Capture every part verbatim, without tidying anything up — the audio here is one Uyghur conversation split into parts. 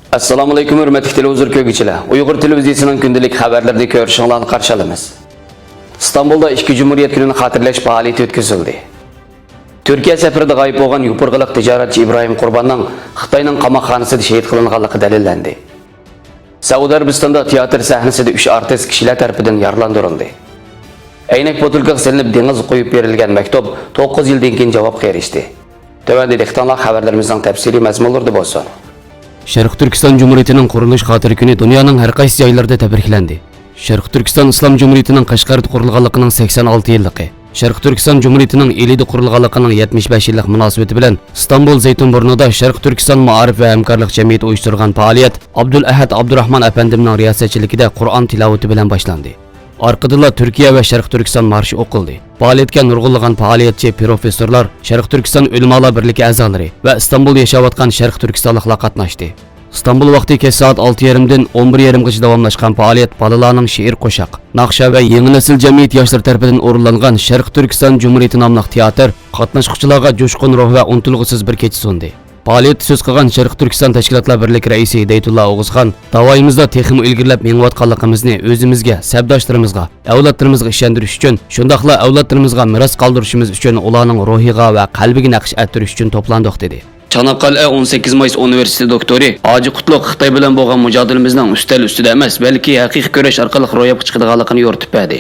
ئەسسالامۇئەلەيكۇم، ھۆرمەتلىك تېلېۋىزور كۆرگۈچىلەر. ئۇيغۇر تېلېۋىزىيىسىنىڭ كۈندىلىك خەۋەرلىرىدە كۆرۈشۈڭلارنى قارشى ئالىمىز. ئىستانبۇلدا ئىككى جۇمھۇرىيەت كۈنىنى خاتىرىلەش پائالىيىتى ئۆتكۈزۈلدى. تۈركىيە سەپىرىدە غايىب بولغان يوپۇرغىلىق تىجارەتچى ئىبراھىم قۇرباننىڭ خىتاينىڭ قاماقخانىسىدا شېھىت قىلىنغانلىقى دەلىللەندى. سەئۇدى ئەرەبىستاندا تىياتىر سەھنىسىدە ئۈچ ئارتىس كىشىلەر تەرىپىدىن يارىلاندۇرۇلدى. ئەينەك بوتۇلكىغا سېلىنىپ دېڭىزغا قويۇپ بېرىلگەن مەكتۇپ توققۇز يىلدىن كېيىن جاۋابقا ئېرىشتى. تۆۋەندە دىققىتىڭلار خەۋەرلىرىمىزنىڭ تەپسىلىي مەزمۇنلىرىدا بولسۇن. شەرقىي تۈركىستان جۇمھۇرىيىتىنىڭ قۇرۇلۇش خاتىرە كۈنى دۇنيانىڭ ھەر قايسى جايلىرىدا تەبرىكلەندى. شەرقىي تۈركىستان ئىسلام جۇمھۇرىيىتىنىڭ قەشقەردە قۇرۇلغانلىقىنىڭ سەكسەن ئالتە يىللىقى، شەرقىي تۈركىستان جۇمھۇرىيىتىنىڭ ئىلىدا قۇرۇلغانلىقىنىڭ يەتمىش بەش يىللىق مۇناسىۋىتى بىلەن ئىستانبۇل زەيتۇنبۇرنۇدا شەرقىي تۈركىستان مائارىپ ۋە ھەمكارلىق جەمئىيىتى ئۇيۇشتۇرغان پائالىيەت ئابدۇلئەھەد ئابدۇراخمان ئەپەندىمنىڭ رىياسەتچىلىكىدە قۇرئان تىلاۋىتى بىلەن باشلاندى. ئارقىدىنلا تۈركىيە ۋە شەرقىي تۈركىستان مارشى ئوقۇلدى. پائالىيەتكە نۇرغۇنلىغان پائالىيەتچى، پروفېسسورلار، شەرقىي تۈركىستان ئۆلىمالار بىرلىكى ئەزالىرى ۋە ئىستانبۇلدا ياشاۋاتقان شەرقىي تۈركىستانلىقلار قاتناشتى. ئىستانبۇل ۋاقتى كەچ سائەت ئالتە يېرىمدىن ئون بىر يېرىمغىچە داۋاملاشقان پائالىيەت بالىلارنىڭ شېئىر قوشاق، ناخشا ۋە يېڭى نەسىل جەمئىيىتى ياشلىرى تەرىپىدىن ئورۇنلانغان شەرقىي تۈركىستان جۇمھۇرىيىتى ناملىق تىياتىر قاتناشقۇچىلارغا جۇشقۇن روھ ۋە ئۇنتۇلغۇسىز بىر كېچە سۇندى. پائالىيەتتە سۆز قىلغان شەرقىي تۈركىستان تەشكىلاتلار بىرلىكى رەئىسى ھىدايەتۇللا ئوغۇزخان داۋايىمىزدا تېخىمۇ ئىلگىرىلەپ مېڭىۋاتقانلىقىمىزنى ئۆزىمىزگە، سەپداشلىرىمىزغا، ئەۋلادلىرىمىزغا ئىشەندۈرۈش ئۈچۈن، شۇنداقلا ئەۋلادلىرىمىزغا مىراس قالدۇرۇشىمىز ئۈچۈن ئۇلارنىڭ روھىغا ۋە قەلبىگە نەقىش ئەتتۈرۈش ئۈچۈن توپلاندۇق، دېدى. چاناققالئە ئون سەككىز مايس ئۇنىۋېرسىتېتى دوكتورى ھاجى قۇتلۇق خىتاي بىلەن بولغان مۇجادىلىمىزنىڭ ئۈستەل ئۈستىدە ئەمەس، بەلكى ھەقىقىي كۈرەش ئارقىلىق روياپقا چىقىدىغانلىقىنى يورۇتۇپ بەردى.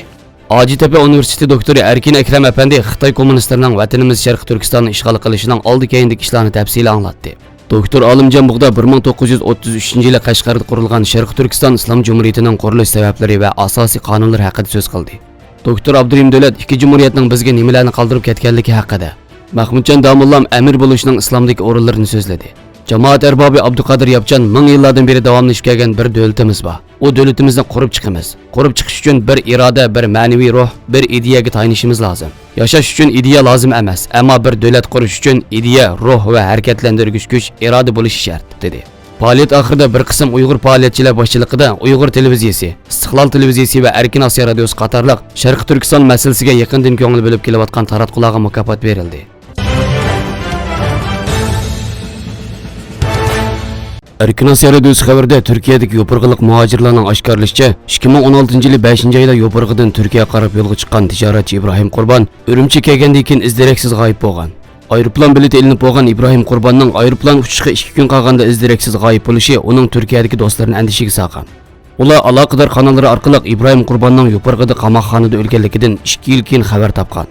ھاجىتەپە ئۇنىۋېرسىتېتى دوكتورى ئەركىن ئەكرەم ئەپەندى خىتاي كوممۇنىستلىرىنىڭ ۋەتىنىمىز شەرقىي تۈركىستاننى ئىشغال قىلىشىنىڭ ئالدى كەينىدىكى ئىشلارنى تەپسىلىي ئاڭلاتتى. دوكتور ئالىمجان بۇغدا بىر مىڭ توققۇز يۈز ئوتتۇز ئۈچىنچى يىلى قەشقەردە قۇرۇلغان شەرقىي تۈركىستان ئىسلام جۇمھۇرىيىتىنىڭ قۇرۇلۇش سەۋەبلىرى ۋە ئاساسىي قانۇنلىرى ھەققىدە سۆز قىلدى. دوكتور ئابدۇرېھىم دۆلەت ئىككى جۇمھۇرىيەتنىڭ بىزگە نېمىلەرنى قالدۇرۇپ كەتكەنلىكى ھەققىدە، مەخمۇتجان داموللام ئەمىر بولۇشنىڭ ئىسلامدىكى ئورۇنلىرىنى سۆزلىدى. جامائەت ئەربابى ئابدۇقادىر ياپچان مىڭ يىللاردىن بېرى داۋاملىشىپ كەلگەن بىر دۆلىتىمىز بار. ئۇ دۆلىتىمىزنى قۇرۇپ چىقىمىز. قۇرۇپ چىقىش ئۈچۈن بىر ئىرادە، بىر مەنىۋى روھ، بىر ئىدىيەگە تايىنىشىمىز لازىم. ياشاش ئۈچۈن ئىدىيە لازىم ئەمەس، ئەمما بىر دۆلەت قۇرۇش ئۈچۈن ئىدىيە، روھ ۋە ھەرىكەتلەندۈرگۈچ كۈچ، ئىرادە بولۇشى شەرت، دېدى. پائالىيەت ئاخىرىدا بىر قىسىم ئۇيغۇر پائالىيەتچىلەر باشچىلىقىدا ئۇيغۇر تېلېۋىزىيىسى، ئىستىقلال تېلېۋىزىيىسى ۋە ئەركىن ئاسىيا رادىيوسى قاتارلىق شەرقىي تۈركىستان مەسىلىسىگە يېقىندىن كۆڭۈل بۆلۈپ كېلىۋاتقان تاراتقۇلارغا مۇكاپات بېرىلدى. ئەركىن ئاسىيا رادىيوسى خەۋىرىدە تۈركىيەدىكى يوپۇرغىلىق مۇھاجىرلارنىڭ ئاشكارىلىشىچە، ئىككى مىڭ ئون ئالتىنچى يىلى بەشىنچى ئايدا يوپۇرغىدىن تۈركىيەگە قاراپ يولغا چىققان تىجارەتچى ئىبراھىم قۇربان ئۈرۈمچىگە كەلگەندىن كېيىن ئىز دېرەكسىز غايىب بولغان. ئايروپىلان بېلىتى ئېلىنىپ بولغان ئىبراھىم قۇرباننىڭ ئايروپىلان ئۇچۇشقا ئىككى كۈن قالغاندا ئىز دېرەكسىز غايىب بولۇشى ئۇنىڭ تۈركىيەدىكى دوستلىرىنى ئەندىشىگە سالغان. ئۇلار ئالاقىدار قاناللىرى ئارقىلىق ئىبراھىم قۇرباننىڭ يوپۇرغىدا قاماقخانىدا ئۆلگەنلىكىدىن ئىككى يىل كېيىن خەۋەر تاپقان.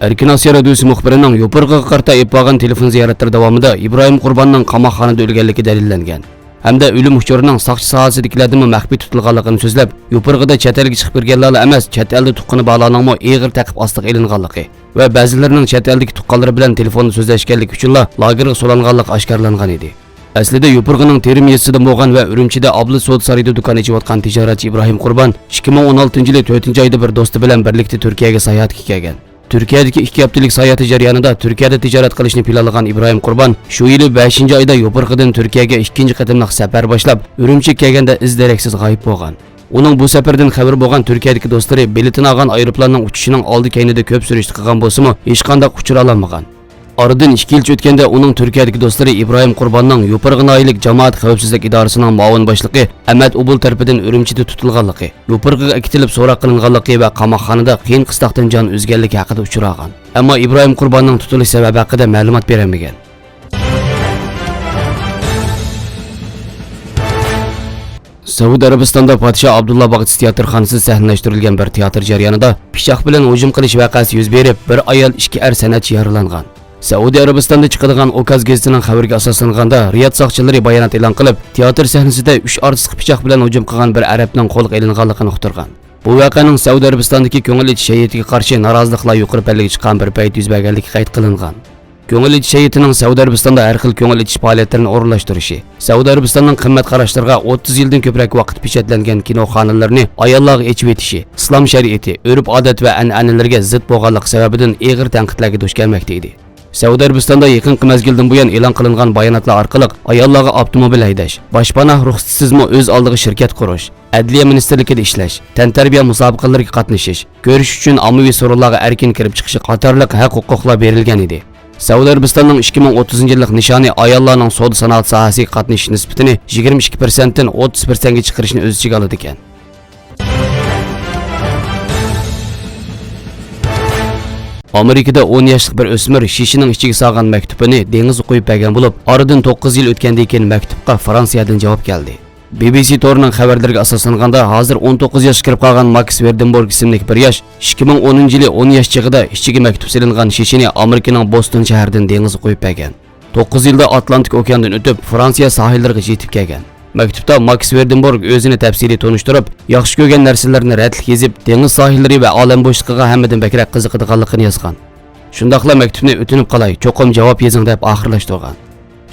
ئەركىن ئاسىيا رادىيوسى مۇخبىرىنىڭ يوپۇرغىغا قارىتا ئېلىپ بارغان تېلېفون زىيارەتلىرى داۋامىدا ئىبراھىم قۇرباننىڭ قاماقخانىدا ئۆلگەنلىكى دەلىللەنگەن ھەمدە ئۆلۈم ئۇچۇرىنىڭ ساقچى ساھەسىدىكىلەردىنمۇ مەخپىي تۇتۇلغانلىقىنى سۆزلەپ، يوپۇرغىدا چەت ئەلگە چىقىپ كىرگەنلەرلا ئەمەس، چەت ئەلدە تۇغقىنى بارلارنىڭمۇ ئېغىر تەقىب ئاستىغا ئېلىنغانلىقى ۋە بەزىلىرىنىڭ چەت ئەلدىكى تۇغقانلىرى بىلەن تېلېفوندا سۆزلەشكەنلىكى ئۈچۈنلا لاگېرغا سولانغانلىقى ئاشكارىلانغان ئىدى. ئەسلىدە يوپۇرغىنىڭ تېرىم يېزىسىدىن بولغان ۋە ئۈرۈمچىدە ئابلا سودا سارىيىدا دۇكان ئېچىۋاتقان تىجارەتچى ئىبراھىم قۇربان ئىككى مىڭ ئون ئالتىنچى يىلى تۆتىنچى ئايدا بىر دوستى بىلەن بىرلىكتە تۈركىيەگە ساياھەتكە كەلگەن. تۈركىيەدىكى ئىككى ھەپتىلىك ساياھىتى جەريانىدا تۈركىيەدە تىجارەت قىلىشنى پىلانلىغان ئىبراھىم قۇربان شۇ يىلى بەشىنچى ئايدا يوپۇرغىدىن تۈركىيەگە ئىككىنچى قېتىملىق سەپەر باشلاپ، ئۈرۈمچىگە كەلگەندە ئىز دېرەكسىز غايىب بولغان. ئۇنىڭ بۇ سەپەردىن خەۋىرى بولغان تۈركىيەدىكى دوستلىرى بېلىتىنى ئالغان ئايروپىلاننىڭ ئۇچۇشىنىڭ ئالدى كەينىدە كۆپ سۈرۈشتە قىلغان بولسىمۇ، ھېچقانداق ئۇچۇر ئالالمىغان. ئارىدىن ئىككى يىلچە ئۆتكەندە ئۇنىڭ تۈركىيەدىكى دوستلىرى ئىبراھىم قۇرباننىڭ يوپۇرغا ناھىيەلىك جامائەت خەۋپسىزلىك ئىدارىسىنىڭ مۇئاۋىن باشلىقى ئەمەت ئوبۇل تەرىپىدىن ئۈرۈمچىدە تۇتۇلغانلىقى، يوپۇرغىغا ئەكېتىلىپ سوراق قىلىنغانلىقى ۋە قاماقخانىدا قىيىن قىستاقتىن جان ئۈزگەنلىكى ھەققىدە ئۇچۇر ئالغان. ئەمما ئىبراھىم قۇرباننىڭ تۇتۇلۇش سەۋەبى ھەققىدە مەلۇمات بېرەلمىگەن. سەئۇدى ئەرەبىستاندا پادىشاھ ئابدۇللا باغچىسى تىياتىرخانىسىدا سەھنىلەشتۈرۈلگەن بىر تىياتىر جەريانىدا پىچاق بىلەن ھۇجۇم قىلىش ۋەقەسى يۈز بېرىپ، بىر ئايال، ئىككى ئەر سەنئەتچى يارىلانغان. سەئۇدى ئەرەبىستاندا چىقىدىغان ئوكاز گېزىتىنىڭ خەۋىرىگە ئاساسلانغاندا، رىياد ساقچىلىرى بايانات ئېلان قىلىپ، تىياتىر سەھنىسىدە ئۈچ ئارتىسقا پىچاق بىلەن ھۇجۇم قىلغان بىر ئەرەبنىڭ قولغا ئېلىنغانلىقىنى ئۇقتۇرغان. بۇ ۋەقەنىڭ سەئۇدى ئەرەبىستاندىكى كۆڭۈل ئېچىش ھەيئىتىگە قارشى نارازىلىقلار يۇقىرى پەللىگە چىققان بىر پەيتتە يۈز بەرگەنلىكى قەيت قىلىنغان. كۆڭۈل ئېچىش ھەيئىتىنىڭ سەئۇدى ئەرەبىستاندا ھەر خىل كۆڭۈل ئېچىش پائالىيەتلىرىنى ئورۇنلاشتۇرۇشى، سەئۇدى ئەرەبىستاننىڭ قىممەت قاراشلىرىغا ئوتتۇز يىلدىن كۆپرەك ۋاقىت پېچەتلەنگەن كىنوخانىلىرىنى ئاياللارغا ئېچىۋېتىشى ئىسلام شەرىئىتى، ئۆرپ-ئادەت ۋە ئەنئەنىلىرىگە زىت بولغانلىقى سەۋەبىدىن ئېغىر تەنقىدلەرگە دۇچ كەلمەكتە ئىدى. سەئۇدى ئەرەبىستاندا يېقىنقى مەزگىلدىن بۇيان ئېلان قىلىنغان باياناتلار ئارقىلىق ئاياللارغا ئاپتوموبىل ھەيدەش، باشپاناھ رۇخسىتىسىزمۇ ئۆز ئالدىغا شىركەت قۇرۇش، ئەدلىيە مىنىستىرلىكىدا ئىشلەش، تەنتەربىيە مۇسابىقىلىرىگە قاتنىشىش، كۆرۈش ئۈچۈن ئاممىۋى سورۇنلارغا ئەركىن كىرىپ چىقىشى قاتارلىق ھەق-ھوقۇقلار بېرىلگەن ئىدى. سەئۇدى ئەرەبىستاننىڭ ئىككى مىڭ ئوتتۇزىنچى يىللىق نىشانى ئاياللارنىڭ سودا سانائەت ساھەسىگە قاتنىشىش نىسبىتىنى يىگىرمە ئىككى پىرسەنتتىن ئوتتۇز پىرسەنتكە چىقىرىشنى ئۆز ئىچىگە ئالىدىكەن. ئامېرىكىدا ئون ياشلىق بىر ئۆسمۈر شىشىنىڭ ئىچىگە سالغان مەكتۇپىنى دېڭىزغا قويۇپ بەرگەن بولۇپ، ئارىدىن توققۇز يىل ئۆتكەندىن كېيىن مەكتۇپقا فرانسىيەدىن جاۋاب كەلدى. بى بى سى تورىنىڭ خەۋەرلىرىگە ئاساسلانغاندا، ھازىر ئون توققۇز ياشقا كىرىپ قالغان ماكس ۋېردېنبورگ ئىسىملىك بىر ياش ئىككى مىڭ ئونىنچى يىلى ئون ياش چېغىدا ئىچىگە مەكتۇپ سېلىنغان شىشىنى ئامېرىكىنىڭ بوستون شەھىرىدىن دېڭىزغا قويۇپ بەرگەن. توققۇز يىلدا ئاتلانتىك ئوكياندىن ئۆتۈپ، فرانسىيە ساھىللىرىغا يېتىپ كەلگەن. مەكتۇپتا ماكس ۋېردېنبورگ ئۆزىنى تەپسىلىي تونۇشتۇرۇپ، ياخشى كۆرگەن نەرسىلىرىنى رەتلىك يېزىپ، دېڭىز ساھىللىرى ۋە ئالەم بوشلۇقىغا ھەممىدىن بەكرەك قىزىقىدىغانلىقىنى يازغان. شۇنداقلا مەكتۇپنى ئۆتۈنۈپ قالاي، چوقۇم جاۋاب يېزىڭ دەپ ئاخىرلاشتۇرغان.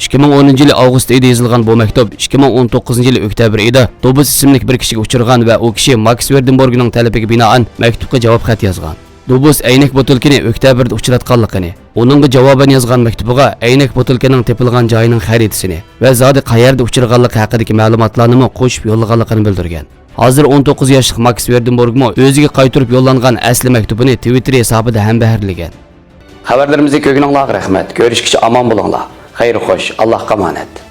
ئىككى مىڭ ئونىنچى يىلى ئاۋغۇست ئېيىدا يېزىلغان بۇ مەكتۇپ ئىككى مىڭ ئون توققۇزىنچى يىلى ئۆكتەبىر ئېيىدا دوبۇس ئىسىملىك بىر كىشىگە ئۇچرىغان ۋە ئۇ كىشى ماكس ۋېردېنبورگنىڭ تەلىپىگە بىنائەن مەكتۇپقا جاۋاب خەت يازغان. دوبۇس ئەينەك بوتۇلكىنى ئۆكتەبىردە ئۇچراتقانلىقىنى، ئۇنىڭغا جاۋابەن يازغان مەكتۇبىغا ئەينەك بوتۇلكىنىڭ تېپىلغان جايىنىڭ خەرىتىسىنى ۋە زادى قەيەردە ئۇچرىغانلىقى ھەققىدىكى مەلۇماتلارنىمۇ قوشۇپ يوللىغانلىقىنى بىلدۈرگەن. ھازىر ئون توققۇز ياشلىق ماكس ۋېردېنبورگمۇ ئۆزىگە قايتۇرۇپ يوللانغان ئەسلى مەكتۇبىنى تىۋىتتېر ھېسابىدا ھەمبەھىرلىگەن. خەۋەرلىرىمىزنى كۆرگىنىڭلارغا رەھمەت. كۆرۈشكىچە ئامان بولۇڭلار. خەير خوش، ئاللاھقا ئامانەت.